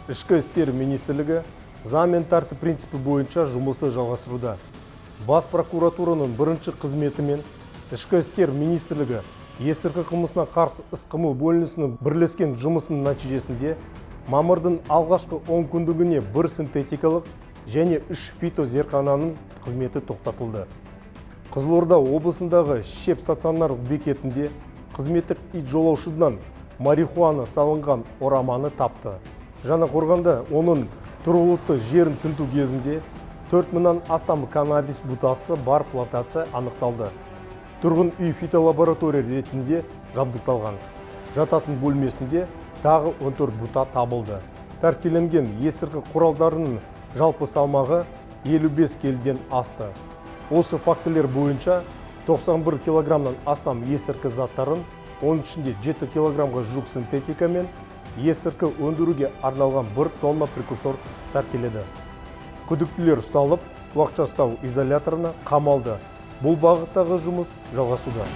Ішкі істер министрлігі заң мен тәртіп принципі бойынша жұмысты жалғастыруда. Бас прокуратураның бірінші қызметі мен Ішкі істер министрлігі есірткі қылмысына қарсы іс-қимыл бөлінісінің бірлескен жұмысының нәтижесінде мамырдың алғашқы 10 күндігіне бір синтетикалық және үш фитозертхананың қызметі тоқтатылды. Қызылорда облысындағы Шеп стационарлық бекетінде қызметтік ит жолаушыдан марихуана салынған ораманы тапты. Жаңақорғанда оның тұрғылықты жерін тінту кезінде 4000-нан астам каннабис бұтасы бар плантация анықталды. Тұрғын үй фитолаборатория ретінде жабдықталған. Жататын бөлмесінде тағы 14 бұта табылды. Тәркіленген есірткі құралдарының жалпы салмағы 55 келіден асты. Осы фактілер бойынша 91 килограммнан астам есірткі заттарын, оның ішінде 7 килограммға жуық синтетика мен есірткі өндіруге арналған 1 тонна прекурсор тәркіледі. Күдіктілер ұсталып, уақытша ұстау изоляторына қамалды. Бұл бағыттағы жұмыс жалғасуда.